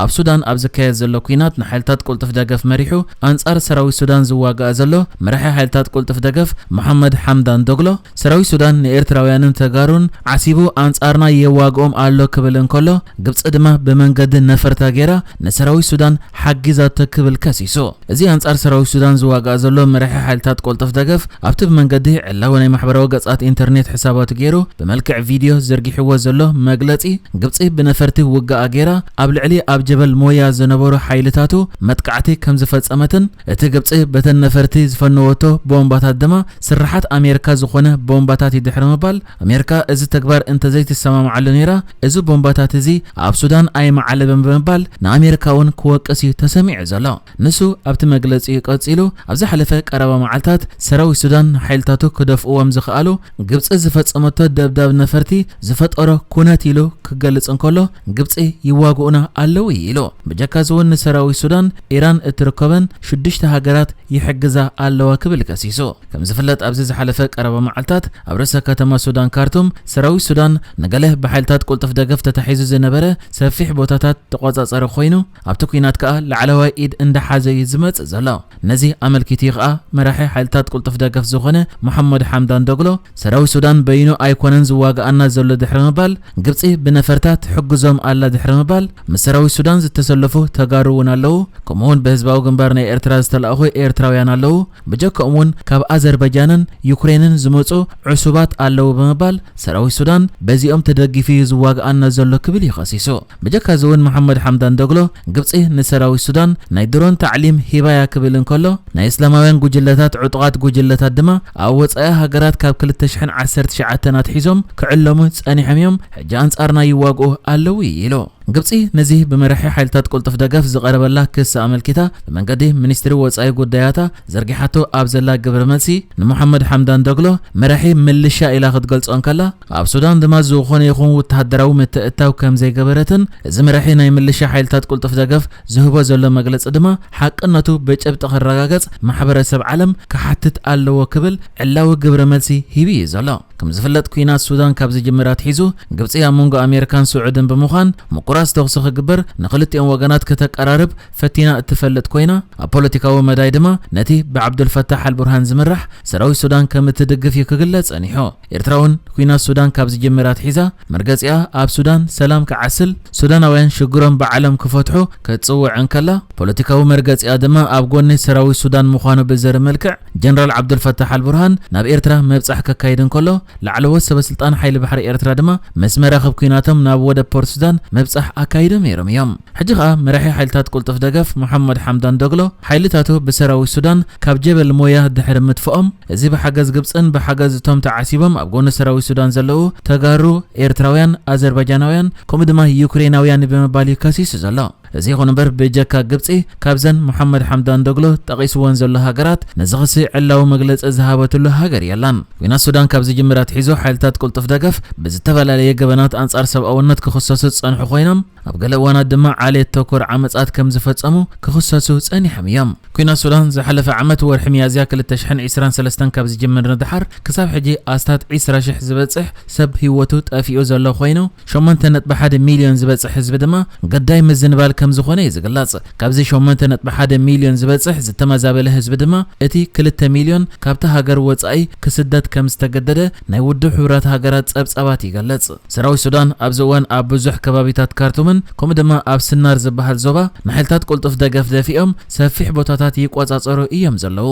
ኣብ ሱዳን ኣብ ዝካየድ ዘሎ ኲናት ንሓይልታት ቅልጡፍ ደገፍ መሪሑ ኣንጻር ሰራዊት ሱዳን ዝዋጋእ ዘሎ መራሒ ሓይልታት ቅልጡፍ ደገፍ መሓመድ ሓምዳን ዶግሎ፣ ሰራዊት ሱዳን ንኤርትራውያንን ተጋሩን ዓሲቡ ኣንጻርና የዋግኦም ኣሎ ክብል እንከሎ፣ ግብጺ ድማ ብመንገዲ ነፈርታ ጌራ ንሰራዊት ሱዳን ሓጊዛቶ ክብል ከሲሱ። እዚ ኣንጻር ሰራዊት ሱዳን ዝዋጋእ ዘሎ መራሒ ሓይልታት ቅልጡፍ ደገፍ ኣብቲ ብመንገዲ ዕላዊ ናይ ማሕበራዊ ገጻት ኢንተርኔት ሕሳባቱ ገይሩ ብመልክዕ ቪድዮ ዘርጊሕዎ ዘሎ መግለጺ፣ ግብጺ ብነፈርቲ ውግኣ ገይራ ኣብ ልዕሊ ኣብ ጀበል ሞያ ዝነበሩ ሓይልታቱ መጥቃዕቲ ከም ዝፈጸመትን እቲ ግብጺ በተን ነፈርቲ ዝፈነወቶ ቦምባታት ድማ ስርሓት ኣሜሪካ ዝኾነ ቦምባታት እዩ ድሕሪ ምባል፣ ኣሜሪካ እዚ ተግባር እንተዘይትሰማምዓሉ ነይራ፣ እዚ ቦምባታት እዚ ኣብ ሱዳን ኣይመዓለበን ብምባል ንኣሜሪካ እውን ክወቅስ እዩ ተሰሚዑ ዘሎ። ንሱ ኣብቲ መግለጺኡ ቀጺሉ፣ ኣብ ዝሓለፈ ቀረባ መዓልታት ሰራዊት ሱዳን ንሓይልታቱ ክደፍእዎም ዝኸኣሉ ግብጺ ዝፈጸመቶ ደብዳብ ነፈርቲ ዝፈጠሮ ኩነት ኢሉ ክገልጽ እንከሎ፣ ግብጺ ይዋግኡና ኣለዉ ኢሉ። ብጀካ እዚ እውን ንሰራዊት ሱዳን ኢራን እትርከበን ሽዱሽተ ሃገራት ይሕግዛ ኣለዋ ክብል ከሲሱ። ከም ዝፍለጥ ኣብዚ ዝሓለፈ ቀረባ መዓልታት ኣብ ርእሰ ከተማ ሱዳን ካርቱም ሰራዊት ሱዳን ንገለ ብሓይልታት ቅልጡፍ ደገፍ ተታሒዙ ዝነበረ ሰፊሕ ቦታታት ተቆጻጸረ ኮይኑ ኣብቲ ኲናት ከኣ ላዕለዋይ ኢድ እንዳሓዘ እዩ ዝመጽእ ዘሎ። ነዚ ኣመልኪቱ እዩ ከኣ መራሒ ሓይልታት ቅልጡፍ ደገፍ ዝኾነ መሓመድ ሓምዳን ዶግሎ ሰራዊት ሱዳን በይኑ ኣይኮነን ዝዋግኣና ዘሎ ድሕሪ ምባል፣ ግብጺ ብነፈርታ ትሕግዞም ኣላ ድሕሪ ምባል፣ ምስ ሰራዊት ሱዳን ዝተሰለፉ ተጋሩ እውን ኣለዉ፣ ከምኡውን ብህዝባዊ ግንባር ናይ ኤርትራ ዝተላእኹ ኤርትራውያን ኣለዉ፣ ብጀከኦም እውን ካብ ኣዘርባጃንን ዩክሬንን ዝመጹ ዕሱባት ኣለዉ ብምባል ሰራዊት ሱዳን በዚኦም ተደጊፉ እዩ ዝዋግኣና ዘሎ ክብል እዩ ከሲሱ። ብጀካ እዚ እውን መሓመድ ሓምዳን ዶግሎ ግብጺ ንሰራዊት ሱዳን ናይ ድሮን ታዕሊም ሂባያ ክብል እንከሎ ናይ እስላማውያን ጉጅለታት ዕጡቓት ጉጅለታት ድማ ኣብ ወጻኢ ሃገራት ካብ ክልተ ሽሕን ዓሰርተ ትሽዓተን ኣትሒዞም ክዕለሙ ጸኒሖም እዮም፣ ሕጂ ኣንጻርና ይዋግኡ ኣለዉ ኢሉ። ግብጺ ነዚ ብመራሒ ሓይልታት ቅልጡፍ ደገፍ ዝቐረበላ ክሲ ኣመልኪታ ብመንገዲ ሚኒስትሪ ወጻኢ ጉዳያታ ዘርጊሓቶ ኣብ ዘላ ግብረ መልሲ ንመሓመድ ሓምዳን ዶግሎ መራሒ ምልሻ ኢላ ክትገልጾ እንከላ ኣብ ሱዳን ድማ ዝኾነ ይኹን ወተሃደራዊ ምትእትታው ከም ዘይገበረትን እዚ መራሒ ናይ ምልሻ ሓይልታት ቅልጡፍ ደገፍ ዝህቦ ዘሎ መግለጺ ድማ ሓቅነቱ ብጭብጢ ክረጋገጽ ማሕበረሰብ ዓለም ክሓትት ኣለዎ ክብል ዕላዊ ግብረ መልሲ ሂቡ እዩ ዘሎ። ከም ዝፍለጥ ኲናት ሱዳን ካብ ዝጅምር ኣትሒዙ ግብጺ ኣብ መንጎ ኣሜሪካን ስዑድን ብምዃን ምቁራጽ ተኹሲ ክግበር ንክልቲኦም ወገናት ከተቀራርብ ፈቲና እትፈልጥ ኮይና ኣብ ፖለቲካዊ መዳይ ድማ ነቲ ብዓብዱልፈታሕ ኣልቡርሃን ዝምራሕ ሰራዊት ሱዳን ከም እትድግፍ እዩ ክግለጽ ጸኒሑ። ኤርትራ እውን ኲናት ሱዳን ካብ ዝጅምር ኣትሒዛ መርገጺኣ ኣብ ሱዳን ሰላም ክዓስል ሱዳናውያን ሽግሮም ብዓለም ክፈትሑ ክትጽውዕ እንከላ ፖለቲካዊ መርገጺኣ ድማ ኣብ ጎኒ ሰራዊት ሱዳን ምዃኑ ብዘርኢ መልክዕ ጀነራል ዓብዱልፈታሕ ኣልቡርሃን ናብ ኤርትራ ምብጻሕ ከካይድ እንከሎ ላዕለዎት ሰበስልጣን ሓይሊ ባሕሪ ኤርትራ ድማ ምስ መራኽብ ኲናቶም ናብ ወደብ ፖርት ሱዳን ምብጻሕ ኣካይዶም ነይሮም እዮም። ሕጂ ኸኣ መራሒ ሓይልታት ቅልጡፍ ደገፍ መሓመድ ሓምዳን ዶግሎ ሓይልታቱ ብሰራዊት ሱዳን ካብ ጀበል ሞያ ድሕሪ ምጥፍኦም እዚ ብሓገዝ ግብጽን ብሓገዝ እቶም ተዓሲቦም ኣብ ጎኒ ሰራዊት ሱዳን ዘለዉ ተጋሩ ኤርትራውያን ኣዘርባጃናውያን ከምኡ ድማ ዩክሬናውያን ብምባል እዩ ከሲሱ ዘሎ። እዚ ይኹን እምበር ብጀካ ግብጺ ካብዘን መሓመድ ሓምዳን ዶግሎ ጠቒስወን ዘሎ ሃገራት ነዚ ክሲ ዕላዊ መግለጺ ዝሃበትሉ ሃገር የላን። ኲናት ሱዳን ካብ ዝጅምር ኣትሒዙ ሓይልታት ቅልጡፍ ደገፍ ብዝተፈላለየ ገበናት ኣንጻር ሰብኣውነት ክኽሰሱ ዝጸንሑ ኮይኖም ኣብ ገለ እዋናት ድማ ዓሌት ተኮር ዓመጻት ከም ዝፈጸሙ ክኽሰሱ ጸኒሖም እዮም። ኲናት ሱዳን ዝሓለፈ ዓመት ወርሒ ሚያዝያ ክልተ ሽሕን ዕስራን ሰለስተን ካብ ዝጅምር ንደሓር ክሳብ ሕጂ ኣስታት ዕስራ ሽሕ ዝበጽሕ ሰብ ህይወቱ ጠፊኡ ዘሎ ኮይኑ ሸሞንተ ነጥቢ ሓደ ሚልዮን ዝበጽሕ ህዝቢ ድማ ገዳይ ምዝንባል ከም ዝኾነ እዩ ዝግለጽ። ካብዚ ሸሞንተ ነጥቢ ሓደ ሚልዮን ዝበጽሕ ዝተመዛበለ ህዝቢ ድማ እቲ ክልተ ሚልዮን ካብቲ ሃገር ወጻኢ ክስደድ ከም ዝተገደደ ናይ ውድብ ሕቡራት ሃገራት ጸብጻባት ይገልጽ። ሰራዊት ሱዳን ኣብዚ እዋን ኣብ ብዙሕ ከባቢታት ካርቱምን ከምኡ ድማ ኣብ ስናር ዝበሃል ዞባ ንሓይልታት ቅልጡፍ ደገፍ ደፊኦም ሰፊሕ ቦታታት ይቆጻጸሩ እዮም ዘለዉ።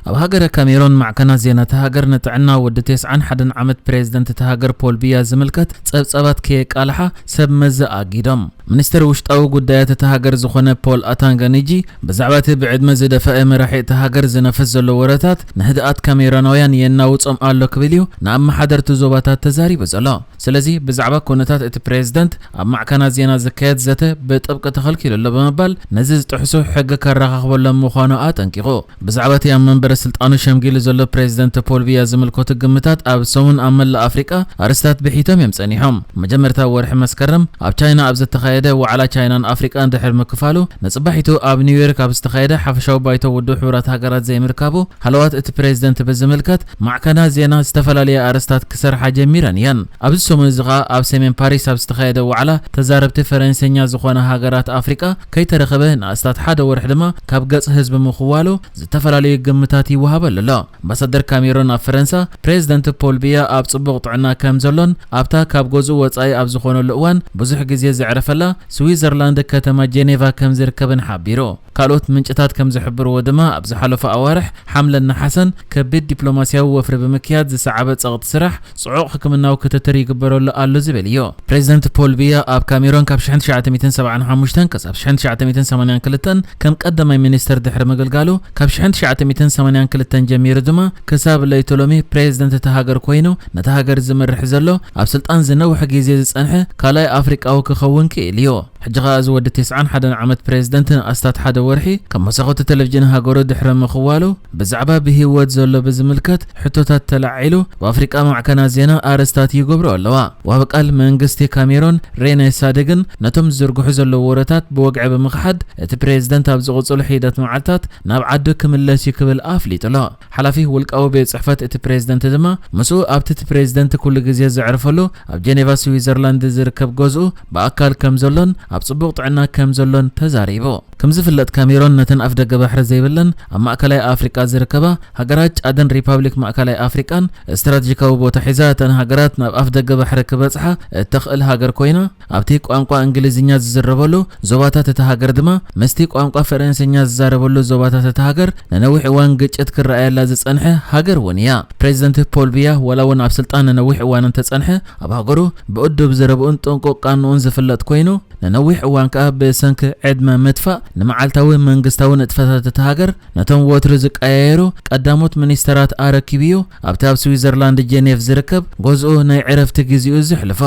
ኣብ ሃገረ ካሜሮን ማዕከናት ዜና እታ ሃገር ንጥዕና ወዲ ተስዓን ሓደን ዓመት ፕሬዝደንት እታ ሃገር ፖል ቢያ ዝምልከት ጸብጻባት ከየቃልሓ ሰብ መዚ ኣጊዶም። ሚኒስትር ውሽጣዊ ጉዳያት እታ ሃገር ዝኾነ ፖል ኣታንጋኒጂ ብዛዕባ እቲ ብዕድመ ዝደፈአ መራሒ እታ ሃገር ዝነፍስ ዘሎ ወረታት ንህድኣት ካሜሮናውያን የናውጾም ኣሎ ክብል እዩ ንኣመሓደርቲ ዞባታት ተዛሪቡ ዘሎ። ስለዚ ብዛዕባ ኩነታት እቲ ፕሬዝደንት ኣብ ማዕከናት ዜና ዝካየድ ዘተ ብጥብቂ ተኸልኪሉ ኣሎ ብምባል ነዚ ዝጥሕሱ ሕጊ ከረኻኽበሎም ምዃኑ ኣጠንቂቑ። ብዛዕባ እቲ ኣብ መንበረ ስልጣኑ ሸምጊሉ ዘሎ ፕሬዝደንት ፖል ቢያ ዝምልከቱ ግምታት ኣብ ሰሙን ኣብ መላእ ኣፍሪቃ ኣርእስታት ብሒቶም እዮም ጸኒሖም። መጀመርታ ወርሒ መስከረም ኣብ ቻይና ኣብ ዝተኻየደ ዕደ ዋዕላ ቻይናን ኣፍሪቃን ድሕሪ ምክፋሉ፣ ንጽባሒቱ ኣብ ኒውዮርክ ኣብ ዝተኻየደ ሓፈሻዊ ባይቶ ውድብ ሕቡራት ሃገራት ዘይምርካቡ፣ ሃለዋት እቲ ፕሬዝደንት ብዝምልከት ማዕከናት ዜና ዝተፈላለየ ኣርእስታት ክሰርሓ ጀሚረን እየን። ኣብዚ ሰሙን እዚ ኸኣ ኣብ ሰሜን ፓሪስ ኣብ ዝተኻየደ ዋዕላ ተዛረብቲ ፈረንሰኛ ዝኾና ሃገራት ኣፍሪቃ ከይተረኸበ ንኣስታት ሓደ ወርሒ ድማ ካብ ገጽ ህዝቢ ምኽዋሉ ዝተፈላለዩ ግምታት ይወሃበሉ ኣሎ። ኣምባሳደር ካሜሮን ኣብ ፈረንሳ፣ ፕሬዝደንት ፖል ቢያ ኣብ ጽቡቕ ጥዕና ከም ዘሎን ኣብታ ካብ ገዝኡ ወጻኢ ኣብ ዝኾነሉ እዋን ብዙሕ ግዜ ዘዕረፈላ ስዊዘርላንድ ከተማ ጄኔቫ ከም ዝርከብን ሓቢሩ። ካልኦት ምንጭታት ከም ዝሕብርዎ ድማ፣ ኣብ ዝሓለፉ ኣዋርሕ ሓምለን ነሓሰን ከቢድ ዲፕሎማስያዊ ወፍሪ ብምክያድ ዝሰዓበ ጸቕጢ ስራሕ ጽዑቕ ሕክምናዊ ክትትል ይግበረሉ ኣሎ ዝብል እዩ። ፕሬዝደንት ፖል ቢያ ኣብ ካሜሮን ካብ ሽሕን ትሽዓተ ሚእትን ሰብዓን ሓሙሽተን ክሳብ ሽሕን ትሽዓተ ሚእትን ሰማንያን ክልተን ከም ቀዳማይ ሚኒስተር ድሕሪ ምግልጋሉ፣ ካብ ሽሕን ትሽዓተ ሚእትን ሰማንያን ክልተን ጀሚሩ ድማ ክሳብ ለይቶ ሎሚ ፕሬዝደንት እታ ሃገር ኮይኑ ነታ ሃገር ዝመርሕ ዘሎ፣ ኣብ ስልጣን ዝነውሕ ግዜ ዝጸንሐ ካልኣይ ኣፍሪቃዊ ክኸውን ክኢሉ እዩ። ሕጂ ኸኣ እዚ ወዲ ተስዓን ሓደን ዓመት ፕሬዝደንት ንኣስታት ሓደ ወርሒ ካብ መሳኹቲ ቴሌቪዥን ሃገሩ ድሕሪ ምኽዋሉ፣ ብዛዕባ ብህይወት ዘሎ ብዝምልከት ሕቶታት ተላዒሉ፣ ብኣፍሪቃ ማዕከናት ዜና ኣርእስታት ይገብርኦ ኣለዋ። ዋቢ ቃል መንግስቲ ካሜሮን ሬኔ ሳድግን ነቶም ዝዝርግሑ ዘለዉ ወረታት ብወግዒ ብምኽሓድ፣ እቲ ፕሬዝደንት ኣብ ዝቕጽሉ ሒደት መዓልታት ናብ ዓዱ ክምለስ እዩ ክብል ኣፍሊጡ ኣሎ። ሓላፊ ውልቃዊ ቤት ጽሕፈት እቲ ፕሬዝደንት ድማ፣ ምስኡ ኣብቲ እቲ ፕሬዝደንት ኩሉ ግዜ ዘዕርፈሉ ኣብ ጄኔቫ ስዊዘርላንድ ዝርከብ ገዝኡ ብኣካል ከም ዘሎን ኣብ ጽቡቕ ጥዕና ከም ዘሎን ተዛሪቡ። ከም ዝፍለጥ፣ ካሜሮን ነተን ኣፍ ደገ ባሕሪ ዘይብለን ኣብ ማእከላይ ኣፍሪቃ ዝርከባ ሃገራት ጫድን ሪፓብሊክ ማእከላይ ኣፍሪቃን ስትራቴጂካዊ ቦታ ሒዛ፣ እተን ሃገራት ናብ ኣፍ ደገ ባሕሪ ክበጽሓ እተኽእል ሃገር ኮይና፣ ኣብቲ ቋንቋ እንግሊዝኛ ዝዝረበሉ ዞባታት እታ ሃገር ድማ ምስቲ ቋንቋ ፈረንሰኛ ዝዛረበሉ ዞባታት እታ ሃገር ንነዊሕ እዋን ግጭት ክረኣየላ ዝጸንሐ ሃገር እውን እያ። ፕሬዚደንት ፖል ቢያ ዋላ እውን ኣብ ስልጣን ንነዊሕ እዋን እንተጸንሐ፣ ኣብ ሃገሩ ብእዱብ ዘረብኡን ጥንቁቕ ቃንኡን ዝፍለጥ ኮይኑ፣ ንነዊሕ እዋን ከኣ ብሰንኪ ዕድመ ምጥፋእ ንመዓልታዊ መንግስታዊ ንጥፈታት እታ ሃገር ነቶም ወትሩ ዝቀያየሩ ቀዳሞት ሚኒስተራት ኣረኪቡ እዩ። ኣብቲ ኣብ ስዊዘርላንድ ጄኔቭ ዝርከብ ገዝኡ ናይ ዕረፍቲ ግዜኡ ዘሕልፎ።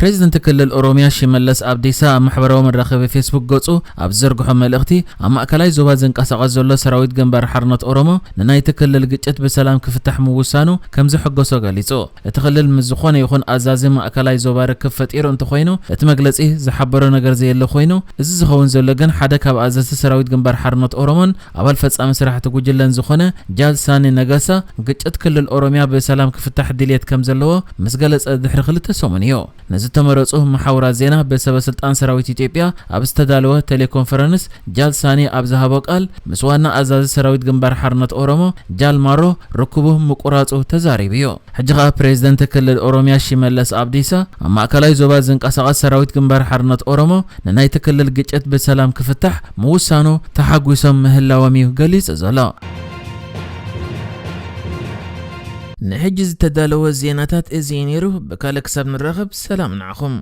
ፕሬዚደንት ክልል ኦሮሚያ ሽመለስ ኣብዲሳ ኣብ ማሕበራዊ መራኸቢ ፌስቡክ ገጹ ኣብ ዝዘርግሖ መልእኽቲ፣ ኣብ ማእከላይ ዞባ ዝንቀሳቐስ ዘሎ ሰራዊት ግንባር ሓርነት ኦሮሞ ንናይቲ ክልል ግጭት ብሰላም ክፍታሕ ምውሳኑ ከም ዘሐጎሶ ገሊጹ። እቲ ክልል ምስ ዝኾነ ይኹን ኣዛዚ ማእከላይ ዞባ ርክብ ፈጢሩ እንተኾይኑ፣ እቲ መግለጺ ዝሓበሮ ነገር ዘየለ ኮይኑ፣ እዚ ዝኸውን ዘሎ ግን ሓደ ካብ ኣዘዝቲ ሰራዊት ግንባር ሓርነት ኦሮሞን ኣባል ፈጻሚ ስራሕቲ ጉጅለን ዝኾነ ጃል ሳኒ ነገሳ፣ ግጭት ክልል ኦሮሚያ ብሰላም ክፍታሕ ድልየት ከም ዘለዎ ምስ ገለጸ ድሕሪ ክልተ ሰሙን እዩ። ንዝተመረጹ መሓውራት ዜና ብሰበ ስልጣን ሰራዊት ኢትዮጵያ ኣብ ዝተዳለወ ቴሌኮንፈረንስ፣ ጃል ሳኒ ኣብ ዝሃቦ ቃል፣ ምስ ዋና ኣዛዚ ሰራዊት ግንባር ሓርነት ኦሮሞ ጃል ማሮ ርክቡ ምቁራጹ ተዛሪቡ እዩ። ሕጂ ኸኣ ፕሬዚደንት ክልል ኦሮሚያ ሽመለስ ኣብዲሳ፣ ኣብ ማእከላይ ዞባ ዝንቀሳቐስ ሰራዊት ግንባር ሓርነት ኦሮሞ ንናይቲ ክልል ግጭት ብሰላም ክፍታሕ ምውሳኑ ተሓጒሶም ምህላዎም እዩ ገሊጹ ዘሎ። ንሕጂ ዝተዳለወ ዜናታት እዚ እዩ ነይሩ። ብካልእ ክሳብ ንራኸብ፣ ሰላም ንዓኹም።